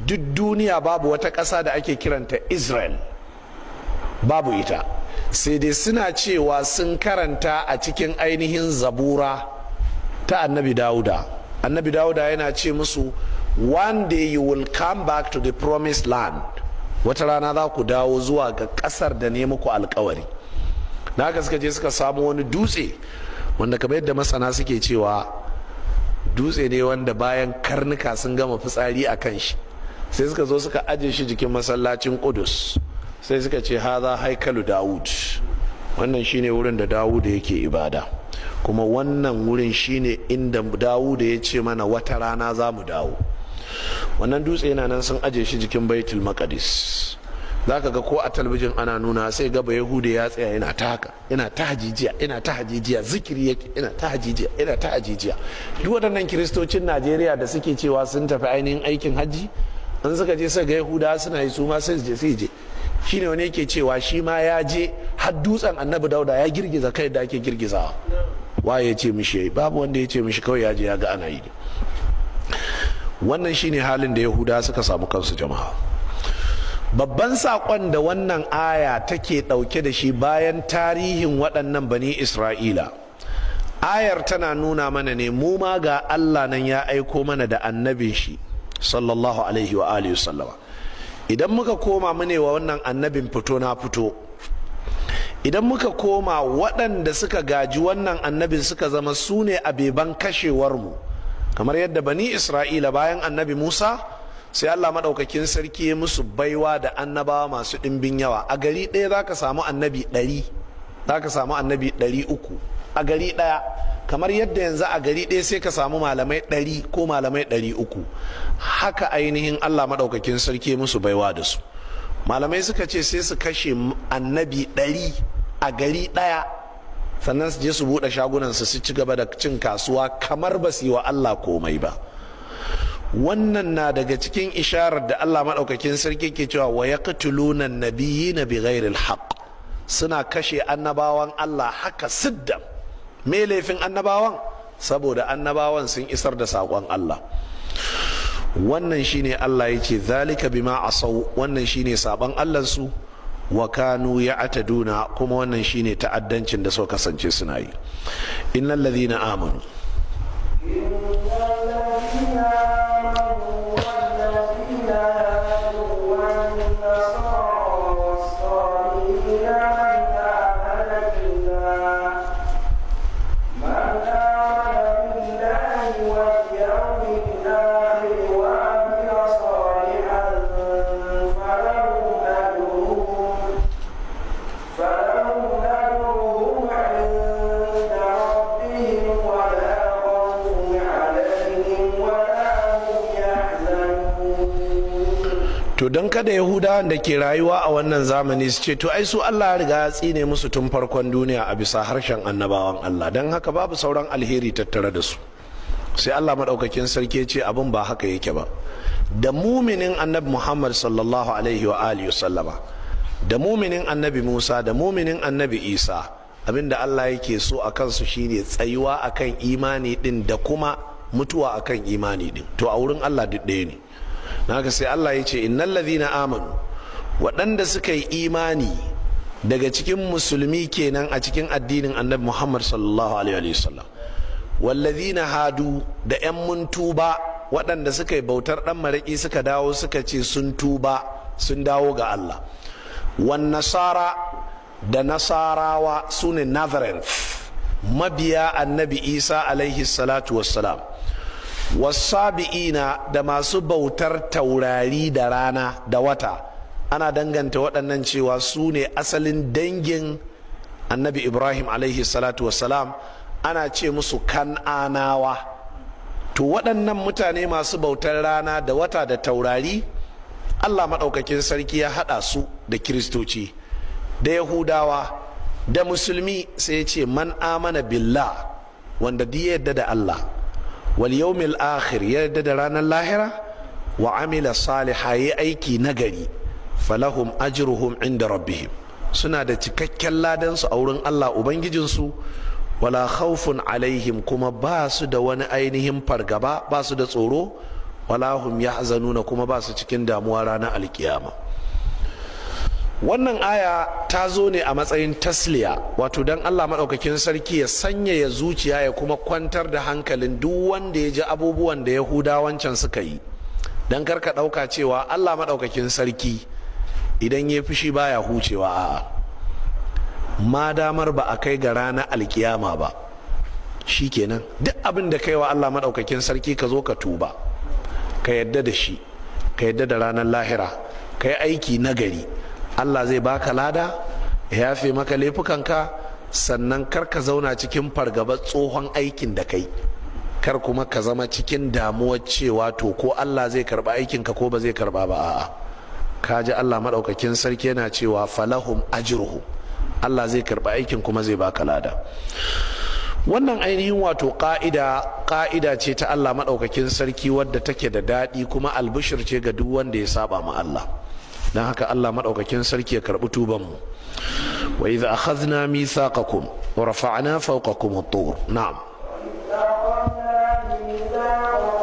Duk duniya babu wata ƙasa da ake kiranta Israel, babu ita. Sai dai suna cewa sun karanta a cikin ainihin Zabura ta Annabi Dawuda. Annabi Dawuda yana ce musu, "One day you will come back to the promised land." Wata rana za ku dawo zuwa ga kasar da ne muku alkawari. Na haka suka je suka samu wani dutse wanda, kamar yadda masana suke cewa, dutse ne wanda bayan karnuka sun gama fitsari a kan shi, sai suka zo suka aje shi jikin masallacin Kudus. Sai suka ce, "Haza haikalu Dawud." Wannan shine wurin da Dawud yake ibada, kuma wannan wurin shine inda Dawud ya ce mana wata rana za mu dawo. Wannan dutse yana nan, sun aje shi jikin Baitul Maqdis. Za ka ga ko a talabijin ana nuna, sai ga Bayahude ya tsaya yana ta haka, yana ta hajijiya, yana ta hajijiya, zikiri yake, yana ta hajijiya, yana ta hajijiya. Duk waɗannan Kiristocin Najeriya da suke cewa sun tafi ainihin aikin hajji, an suka je suka ga Yahudawa suna yi, su ma sai su je. Sai je shine wani yake cewa shi ma ya je har dutsen Annabi Dauda, ya girgiza kai da ake girgizawa. Waye ya ce mishi yayi? Babu wanda ya ce mishi, kawai ya je ya ga ana yi. Wannan shine halin da Yahudawa suka samu kansu, jama'a. Babban saƙon da wannan aya take ɗauke da shi, bayan tarihin waɗannan Bani Isra'ila, ayar tana nuna mana ne mu ma ga Allah nan ya aiko mana da annabin shi, sallallahu alaihi wa alihi sallama. Idan muka koma mune wa wannan annabin fito na fito, idan muka koma waɗanda suka gaji wannan annabin suka zama su ne abeban kashewarmu, kamar yadda Bani Isra'ila bayan Annabi Musa sai Allah maɗaukakin sarki ya musu baiwa da annabawa masu ɗimbin yawa. A gari ɗaya za ka samu annabi 100, za ka samu annabi 300 a gari ɗaya, kamar yadda yanzu a gari ɗaya sai ka samu malamai 100 ko malamai 300. Haka ainihin Allah maɗaukakin sarki musu baiwa da su. Malamai suka ce sai su kashe annabi 100 a gari ɗaya, sannan su je su buɗe shagunansu su ci gaba da cin kasuwa kamar ba su yi wa Allah komai ba. Wannan na daga cikin isharar da Allah maɗaukakin sarki ke cewa, wa yaqtuluna nabiyina bighairil haqq. Suna kashe annabawan Allah haka sidda. Me laifin annabawan? Saboda annabawan sun isar da saƙon Allah. Wannan shine Allah ya ce, zalika bima asau. Wannan shine saban Allah su. Wa kanu ya'taduna, kuma wannan shine ta'addancin da suka kasance suna yi. Innal ladhina amanu. إن الذين آمنوا والذين هادوا والنصارى والصابئين من آمن بالله واليوم الآخر وعمل صالحا فلهم أجرهم عند ربهم ولا خوف عليهم ولا هم يحزنون. To, don kada Yahudawan da ke rayuwa a wannan zamani su ce, to ai su Allah ya riga ya tsine musu tun farkon duniya a bisa harshen annabawan Allah, don haka babu sauran alheri tattare da su, sai Allah maɗaukakin sarki ce abin ba haka yake ba. Da muminin Annabi Muhammad sallallahu alaihi wa alihi sallama, da muminin Annabi Musa, da muminin Annabi Isa, abinda Allah yake so a kansu shine tsayuwa akan imani din da kuma mutuwa akan imani din. To, a wurin Allah duk ɗaya ne. Haka sai Allah ya ce, innal ladhina amanu, waɗanda suka yi imani daga cikin musulmi kenan a cikin addinin Annabi Muhammad sallallahu alaihi wasallam, wallazina hadu, da 'yan mun tuba, waɗanda suka yi bautar ɗan maraƙi suka dawo suka ce sun tuba, sun dawo ga Allah, wan nasara, da Nasarawa, su ne Nazareth, mabiya Annabi Isa alaihi salatu wassalam, wasabi'ina, da masu bautar taurari da rana da wata. Ana danganta waɗannan cewa su ne asalin dangin Annabi Ibrahim alaihi salatu wassalam, ana ce musu Kan'anawa. To, waɗannan mutane masu bautar rana da wata da taurari, Allah maɗaukakin sarki ya haɗa su da Kiristoci da Yahudawa da Musulmi, sai ya ce, man amana billah, wanda duk ya yadda da Allah, wal yawmil akhir, ya yadda da ranar lahira, wa amila saliha, yi aiki nagari, falahum ajruhum inda rabbihim, suna da cikakken ladan su a wurin Allah ubangijinsu, wala khawfun alaihim, kuma ba su da wani ainihin fargaba, ba su da tsoro. Wala hum yahzanuna, kuma ba su cikin damuwa ranar alkiyama. Wannan aya ta zo ne a matsayin tasliya, wato don Allah maɗaukakin sarki ya sanyaya zuciya ya kuma kwantar da hankalin duk wanda ya ji abubuwan da Yahudawancan suka yi, don karka ɗauka cewa Allah maɗaukakin sarki idan ya fushi baya hucewa. A'a, ma damar ba a kai ga ranar alkiyama ba, shikenan, duk abin da kai wa Allah maɗaukakin sarki, ka zo ka tuba, ka yadda da shi, ka yadda da ranar lahira, ka yi aiki nagari, Allah zai baka lada, ya yafe maka laifukanka. Sannan kar ka zauna cikin fargaba tsohon aikin da kai, kar kuma ka zama cikin damuwar cewa to ko Allah zai karba aikinka ko ba zai karba ba. A'a, ka ji Allah maɗaukakin sarki yana cewa falahum ajruhum, Allah zai karba aikin kuma zai baka lada. Wannan ainihin wato ka'ida, ka'ida ce ta Allah maɗaukakin sarki wadda take da daɗi, kuma albishir ce ga duk wanda ya saba ma Allah. Don haka Allah maɗaukakin sarki ya karɓi tubanmu. Wa idza akhadna mithaqakum wa rafa'na fawqakum at-tur. Na'am. أخذنا ميثاقكم.